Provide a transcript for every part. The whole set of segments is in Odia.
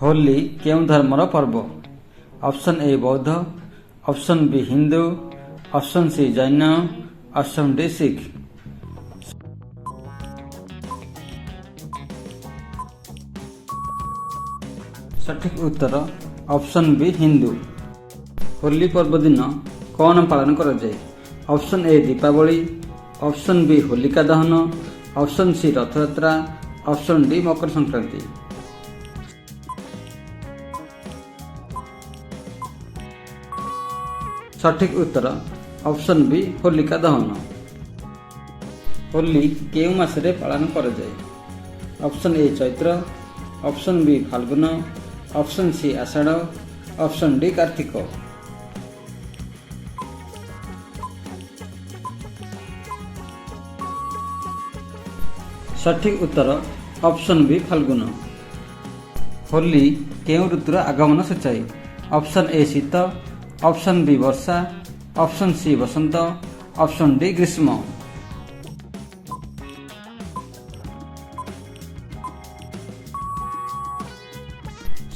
ହୋଲି କେଉଁ ଧର୍ମର ପର୍ବ? Option A Boudh, option B Hindu, option C Jain, option D Sikh. ସଠିକ୍ ଉତ୍ତର ଅପସନ୍ ବି ହିନ୍ଦୁ। ହୋଲି ପର୍ବ ଦିନ କ'ଣ ପାଳନ କରାଯାଏ? Option A Deepavali, option B Holika Dahan, option C Rathyatra, option D Makar Sankranti. ସଠିକ୍ ଉତ୍ତର ଅପସନ୍ ବି ହୋଲିକା ଦହନ। ହୋଲି କେଉଁ ମାସରେ ପାଳନ କରାଯାଏ? ଅପସନ୍ ଏ ଚୈତ୍ର, ଅପସନ୍ ବି ଫାଲ୍ଗୁନ, ଅପସନ୍ ସି ଆଷାଢ଼, ଅପସନ୍ ଡି କାର୍ତ୍ତିକ। ସଠିକ୍ ଉତ୍ତର ଅପସନ୍ ବି ଫାଲ୍ଗୁନ। ହୋଲି କେଉଁ ଋତୁର ଆଗମନ ସୂଚାଏ? ଅପସନ୍ ଏ ଶୀତ, ଅପସନ୍ ବି ବର୍ଷା, ଅପସନ୍ ସି ବସନ୍ତ, ଅପସନ୍ ଡି ଗ୍ରୀଷ୍ମ।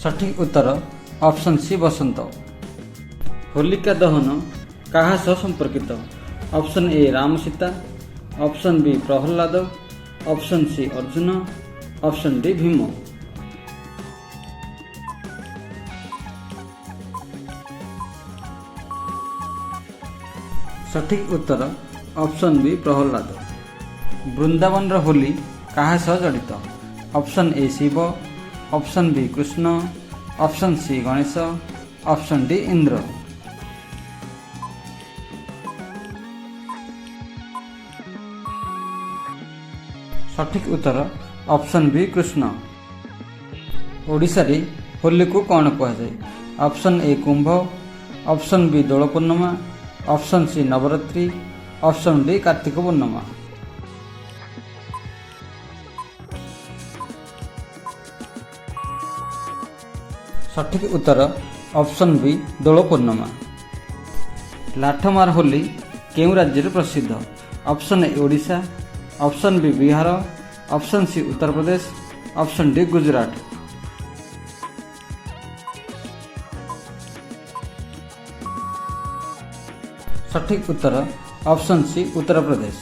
ସଠିକ୍ ଉତ୍ତର ଅପସନ୍ ସି ବସନ୍ତ। ହୋଲିକା ଦହନ କାହା ସହ ସମ୍ପର୍କିତ? Option A Ram Sita, option B Prahlad, option C Arjun, option D Bhima. ସଠିକ୍ ଉତ୍ତର ଅପସନ୍ ବି ପ୍ରହ୍ଲାଦ। ବୃନ୍ଦାବନର ହୋଲି କାହା ସହ ଜଡ଼ିତ? Option A Shiva, option B Krishna, option C Ganesh, option D Indra. ସଠିକ୍ ଉତ୍ତର ଅପସନ୍ ବି କୃଷ୍ଣ। ଓଡ଼ିଶାରେ ହୋଲିକୁ କ'ଣ କୁହାଯାଏ? Option A Kumbh, option B Dol Purnima, option C Navratri, option D Kartik Purnima. ସଠିକ୍ ଉତ୍ତର ଅପସନ୍ ବି ଦୋଳ ପୂର୍ଣ୍ଣିମା। ଲାଠମାର ହୋଲି କେଉଁ ରାଜ୍ୟରେ ପ୍ରସିଦ୍ଧ? Option A Odisha, option B Bihar, option C Uttar Pradesh, option D Gujarat. ସଠିକ୍ ଉତ୍ତର ଅପସନ୍ ସି ଉତ୍ତରପ୍ରଦେଶ।